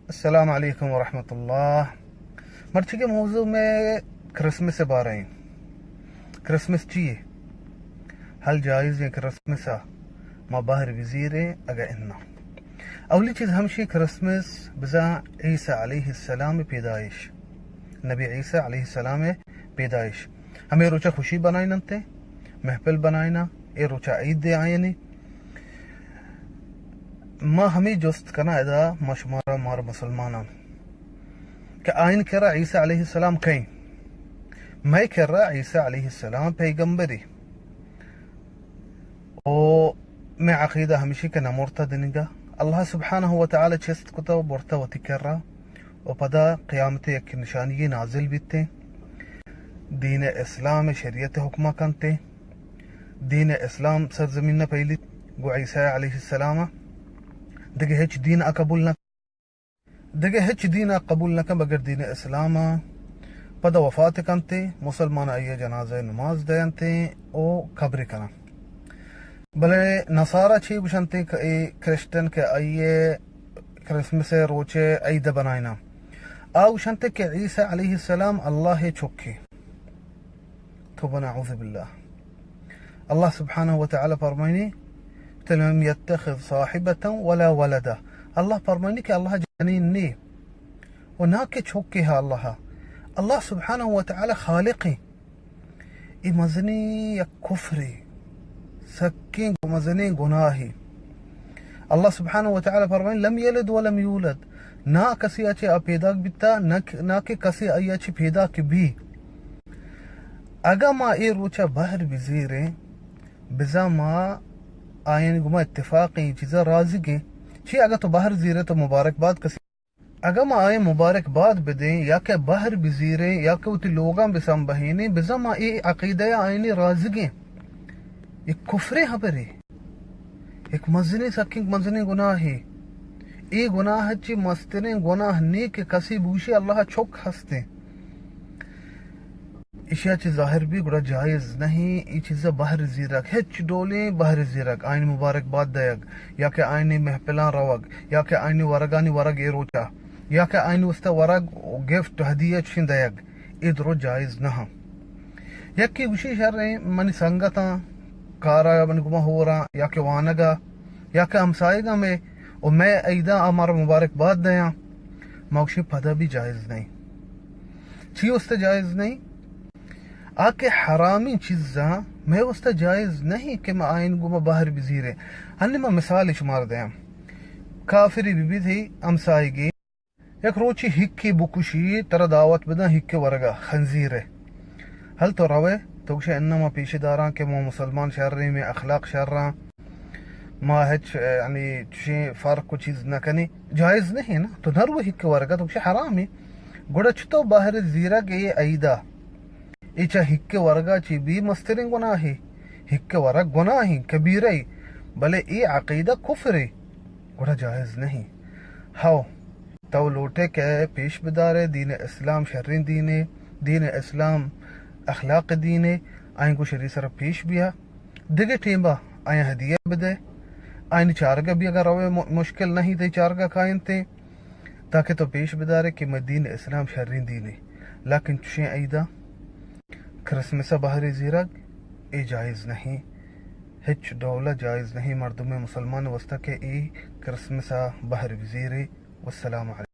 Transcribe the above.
السلام علیکم ورحمۃ اللہ۔ مرچی کے موضوع میں کرسمس ءِ بارہ ایں۔ کرسمس چی اے؟ ہل جائز ایں کرسمس ءَ ما بہر بزیریں اگہ اناں؟ اولی چیز ہمشی، کرسمس بزاں عیسیٰ علیہ السلام ءِ پیدائش، نبی عیسیٰ علیہ السلام ءِ پیدائش۔ ہمے روچ ءَ خوشی بنائیننت، محفل بنائیناں، اے روچ ءَ عید دے آیانی۔ ما ہمے جست کناں ادا ما شمارا، مارا مسلماناں، کہ آئین کرا عیسیٰ علیہ السلام کئیں؟ مئے کرا عیسیٰ علیہ السلام پیغمبرے۔ او مئے عقیدہ ہمشی کہ نہ مرتا دنگا، اللہ سبحانہ و تعالی چست کتا و برتا وتی کرا، و پدا قیامت یک نشانی نازل بیتیں۔ دین اسلام شریعت حکمہ کنتیں۔ دین اسلام سرزمین نہ پھیلیت گو عیسیٰ علیہ السلام۔ دگہ ہچ دین ءَ قبول نہ، دگہ ہچ دین ءَ قبول نہ کن بغیر دین اسلام ءَ۔ پدا وفات کنتیں، مسلمان آئی ءِ جنازہ ءِ نماز دینتیں او قبر کناں۔ بلے نصارہ چی گوشنتیں کہ اے کرسچن کہ آئی ءِ کرسمس ءِ روچ ءَ عید بنائیناں، آ گوشنتیں کہ عیسیٰ علیہ السلام اللہ ءِ چکے۔ توبہ نعوذ باللہ۔ اللہ سبحانہ و تعالی فرمائنی، لم يتخذ صاحبة ولا ولدا۔ اللہ فرمائنی کہ اللہ جنین نے و نہ کہ چکے ہا اللہ۔ اللہ سبحانہ و تعالی خالق ایں۔ اے مزنیں یک کفرے، سکیں مزنیں گناہے۔ اللہ سبحانہ و تعالی فرمائنی، لم یلد ولم یولد، نہ کسی ءَ چہ آ پیداک بیتا، نہ، نہ کہ کسی آئی ءَ چہ پیداک بی۔ اگاں ما اے روچ ءَ بہر بزیریں، بزاں ما آیانی گوما اتفاق ایں، چیزا راضی گیں۔ چی اگاں تو بہر زیرے تو مبارک باد کسی، اگاں ما آیاں مبارک باد بدیں یا کہ بہر بزیریں یا کہ وتی لوگاں بسمبہینیں، بزاں ما اے عقیدہ ءَ آیانی راضی گیں۔ اے کفریں ہبرے، یک مزنیں، سکیں مزنیں گناہے۔ اے گناہ چی مستریں گناہ نے کہ کسی بوشی اللہ چک ہستیں۔ ایشی ءَ چہ ظاہر بی گڑا جائز نہیں اے چیز ءَ بہر زیرگ، ہچ ڈولیں بہر زیرگ، آئین مبارک باد دئیگ یا کہ آئینی محفلاں روگ یا کہ آئینی ورگانی ورگ اے روچ ءَ یا کہ آئینی واسطہ ورگ و گفٹ و ہدیہ چشیں دئیگ، اے درو جائز نہ ہاں۔ یکے گوشی شریں منی سنگتاں، کارا منی گما ہوراں یا کہ وانگا یا کہ ہمسائگاں مئے و مئے عیداں آ مارا مبارک باد دیاں، ما گوشیں پدا بھی جائز نہیں۔ چی واسطہ جائز نہیں؟ آ کہ حرامی چیزاں مئے واسطہ جائز نہیں کہ ما آئین گوما بہر بزیریں۔ ہنی ما مثال شمار دیاں، کافری بی بی تھی ہمسائگی یک روچی ہکے بکشی، ترا دعوت بداں ہکے ورگا، خنزیرے۔ ہل تو روے، تو گوشے اناں ما پیش داراں کہ ما مسلمان شریں، مئے اخلاق شراں، ما ہچ، یعنی، چشیں فرق و چیز نہ کنیں۔ جائز نہیں نا، تو نہ روے ہکے ورگا، تو گوشے حرامیں۔ گڑا چتو بہر زیرگ اے عیدا؟ اے چہ ہکے ورگا چی بی مستریں گناہے۔ ہکے ورگ گناہیں کبیرہ، بلے اے عقیدہ کفرے، گڑا جائز نہیں۔ ہو، تو لوٹے کہ پیش بدارے، دین اسلام شریں دینے، دین اسلام اخلاق دینے، آئیں گو شری سر پیش بیا۔ دگہ ٹیمبا آیاں ہدیہ بدے، آئینی چارگا بیا، اگر روے م-، مشکل نہیں تئی چارگا کائنتے، تاکہ تو پیش بدارے کہ مئے دین اسلام شریں دینے، لیکن چشیں عیداں کرسمس ءَ بہرے زیرگ اے جائز نہیں، ہچ ڈولا جائز نہیں مردمے مسلمان واسطہ کہ اے کرسمس ءَ بہر بزیرے۔ والسلام علیکم۔